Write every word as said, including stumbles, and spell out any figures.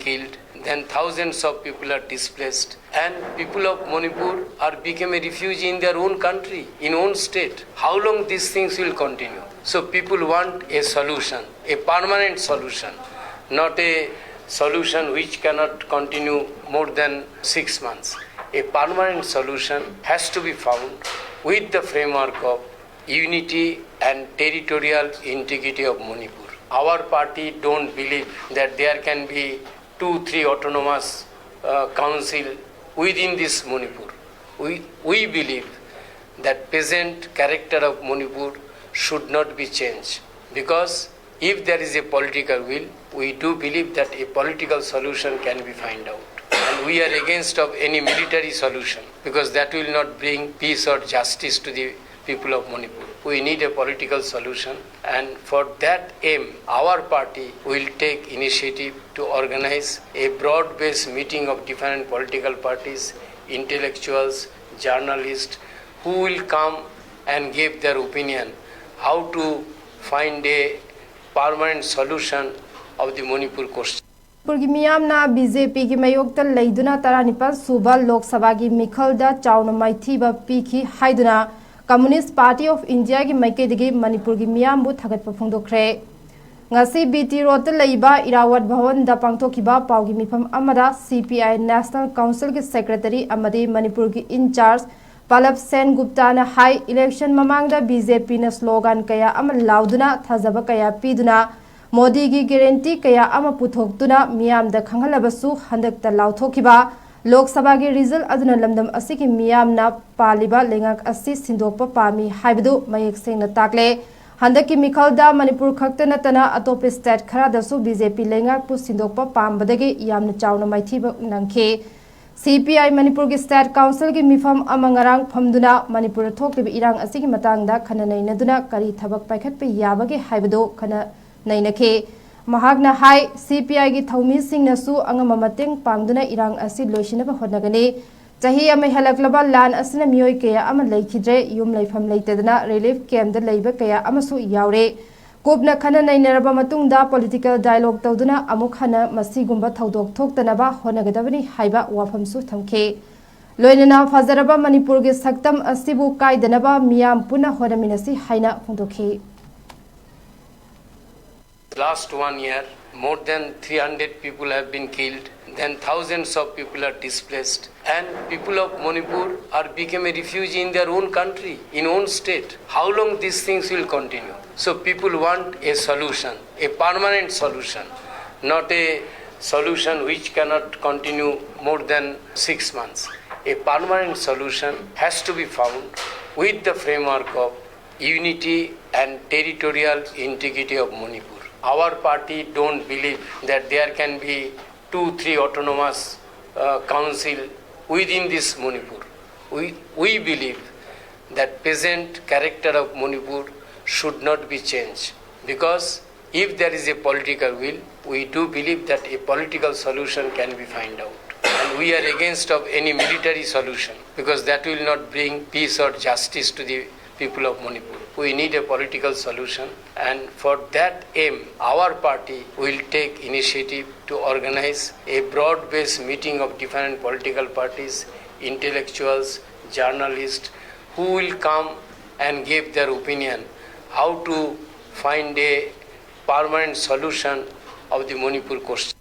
killed, then thousands of people are displaced, and people of Manipur are become a refugee in their own country, in own state. How long these things will continue? So people want a solution, a permanent solution, not a solution which cannot continue more than six months. A permanent solution has to be found with the framework of unity and territorial integrity of Manipur. Our party don't believe that there can be two, three autonomous uh, council within this Manipur. We, we believe that present character of Manipur should not be changed, because if there is a political will, we do believe that a political solution can be found out. And we are against of any military solution, because that will not bring peace or justice to the people of Manipur. We need a political solution, and for that aim, our party will take initiative to organize a broad-based meeting of different political parties, intellectuals, journalists, who will come and give their opinion how to find a permanent solution of the Manipur question. ꯃꯅꯤꯄꯨꯔꯒꯤ ꯃꯤꯌꯥꯝꯅ B J ꯄꯤꯒꯤ ꯃꯥꯌꯣꯛꯇ ꯂꯩꯗꯨꯅ ꯇꯔꯥꯅꯤꯄꯥꯜ ꯁꯨꯕ ꯂꯣꯛ ꯁꯚꯥꯒꯤ ꯃꯤꯈꯜꯗ ꯆꯥꯎꯅ ꯃꯥꯏꯊꯤꯕ ꯄꯤꯈꯤ ꯍꯥꯏꯗꯨꯅ Communist Party of India ꯒꯤ ꯃꯥꯏꯀꯩꯗꯒꯤ ꯃꯅꯤꯄꯨꯔꯒꯤ ꯃꯤꯌꯥꯝꯕꯨ ꯊꯥꯒꯠꯄ ꯐꯣꯡꯗꯣꯛꯈ꯭ꯔꯦ꯫ ꯉꯁꯤ ꯕꯤ ꯇꯤ ꯔꯣꯗꯇ ꯂꯩꯕ ꯏꯔꯥꯋꯠ ꯚꯋꯟꯗ ꯄꯥꯡꯊꯣꯛꯈꯤꯕ ꯄꯥꯎꯒꯤ ꯃꯤꯐꯝ ꯑꯃꯗ C P I National Council ꯒꯤ Secretary ꯑꯃꯗꯤ ꯃꯅꯤꯄꯨꯔꯒꯤ in charge ꯄꯂꯕ ꯁꯦꯟ ꯒꯨꯞꯇꯥꯅ ꯍꯥꯏ, election ꯃꯃꯥꯡꯗ B J P ꯅ slogan ꯀꯌꯥ ꯑꯃ ꯂꯥꯎꯗꯨꯅ ꯊꯥꯖꯕ ꯀꯌꯥ ꯄꯤꯗꯨꯅ ꯃꯣꯗꯤꯒꯤ guarantee ꯀꯌꯥ ꯑꯃ ꯄꯨꯊꯣꯛꯇꯨꯅ ꯃꯤꯌꯥꯝꯗ ꯈꯪꯍꯜꯂꯕꯁꯨ ꯍꯟꯗꯛꯇ ꯂꯥꯎꯊꯣꯛꯈꯤꯕ ꯂꯣꯛ ꯁꯚꯥꯒꯤ result ꯑꯗꯨꯅ ꯂꯝꯗꯝ ꯑꯁꯤꯒꯤ ꯃꯤꯌꯥꯝꯅ ꯄꯥꯜꯂꯤꯕ ꯂꯩꯉꯥꯛ ꯑꯁꯤ ꯁꯤꯟꯗꯣꯛꯄ ꯄꯥꯝꯃꯤ ꯍꯥꯏꯕꯗꯨ ꯃꯌꯦꯛ ꯁꯦꯡꯅ ꯇꯥꯛꯂꯦ꯫ ꯍꯟꯗꯛꯀꯤ ꯃꯤꯈꯜꯗ ꯃꯅꯤꯄꯨꯔ ꯈꯛꯇ ꯅꯠꯇꯅ ꯑꯇꯣꯞꯄ state ꯈꯔꯗꯁꯨ B J P ꯂꯩꯉꯥꯛꯄꯨ ꯁꯤꯟꯗꯣꯛꯄ ꯄꯥꯝꯕꯗꯒꯤ ꯌꯥꯝꯅ ꯆꯥꯎꯅ ꯃꯥꯏꯊꯤꯕ ꯅꯪꯈꯤ꯫ C P I ꯃꯅꯤꯄꯨꯔꯒꯤ State Council ꯒꯤ ꯃꯤꯐꯝ ꯑꯃ ꯉꯔꯥꯡ ꯐꯝꯗꯨꯅ ꯃꯅꯤꯄꯨꯔꯗ ꯊꯣꯛꯂꯤꯕ ꯏꯔꯥꯡ ꯑꯁꯤꯒꯤ ꯃꯇꯥꯡꯗ ꯈꯟꯅ ꯅꯩꯅꯗꯨꯅ ꯀꯔꯤ ꯊꯕꯛ ꯄꯥꯏꯈꯠꯄ ꯌꯥꯕꯒꯦ ꯍꯥꯏꯕꯗꯨ ꯈꯟꯅ ꯅꯩꯅꯈꯤ꯫ ꯃꯍꯥꯛꯅ ꯍꯥꯏ, C P I ꯒꯤ ꯊꯧꯃꯤꯁꯤꯡꯅꯁꯨ ꯑꯉꯝꯕ ꯃꯇꯦꯡ ꯄꯥꯡꯗꯨꯅ ꯏꯔꯥꯡ ꯑꯁꯤ ꯂꯣꯏꯁꯤꯟꯅꯕ ꯍꯣꯠꯅꯒꯅꯤ꯫ ꯆꯍꯤ ꯑꯃ ꯍꯦꯜꯂꯛꯂꯕ ꯂꯥꯟ ꯑꯁꯤꯅ ꯃꯤꯑꯣꯏ ꯀꯌꯥ ꯑꯃ ꯂꯩꯈꯤꯗ꯭ꯔꯦ, ꯌꯨꯝ ꯂꯩꯐꯝ ꯂꯩꯇꯗꯅ relief camp ꯇ ꯂꯩꯕ ꯀꯌꯥ ꯑꯃꯁꯨ ꯌꯥꯎꯔꯦ꯫ ꯀꯨꯞꯅ ꯈꯟꯅ ꯅꯩꯅꯔꯕ ꯃꯇꯨꯡꯗ political dialogue ꯇꯧꯗꯨꯅ ꯑꯃꯨꯛ ꯍꯟꯅ ꯃꯁꯤꯒꯨꯝꯕ ꯊꯧꯗꯣꯛ ꯊꯣꯛꯇꯅꯕ ꯍꯣꯠꯅꯒꯗꯕꯅꯤ ꯍꯥꯏꯕ ꯋꯥꯐꯝꯁꯨ ꯊꯝꯈꯤ꯫ ꯂꯣꯏꯅꯅ ꯐꯖꯔꯕ ꯃꯅꯤꯄꯨꯔꯒꯤ ꯁꯛꯇꯝ ꯑꯁꯤꯕꯨ ꯀꯥꯏꯗꯅꯕ ꯃꯤꯌꯥꯝ ꯄꯨꯟꯅ ꯍꯣꯠꯅꯃꯤꯟꯅꯁꯤ ꯍꯥꯏꯅ ꯐꯣꯡꯗꯣꯛꯈꯤ꯫ Last one year, more than three hundred people have been killed, then thousands of people are displaced, and people of Manipur are become a refugee in their own country, in own state. How long these things will continue? So people want a solution, a permanent solution, not a solution which cannot continue more than six months. A permanent solution has to be found with the framework of unity and territorial integrity of Manipur. Our party don't believe that there can be two, three autonomous uh, council within this Manipur. We, we believe that present character of Manipur should not be changed, because if there is a political will, we do believe that a political solution can be found out. And we are against of any military solution, because that will not bring peace or justice to the people of Manipur. We need a political solution, and for that aim, our party will take initiative to organize a broad-based meeting of different political parties, intellectuals, journalists, who will come and give their opinion how to find a permanent solution of the Manipur question.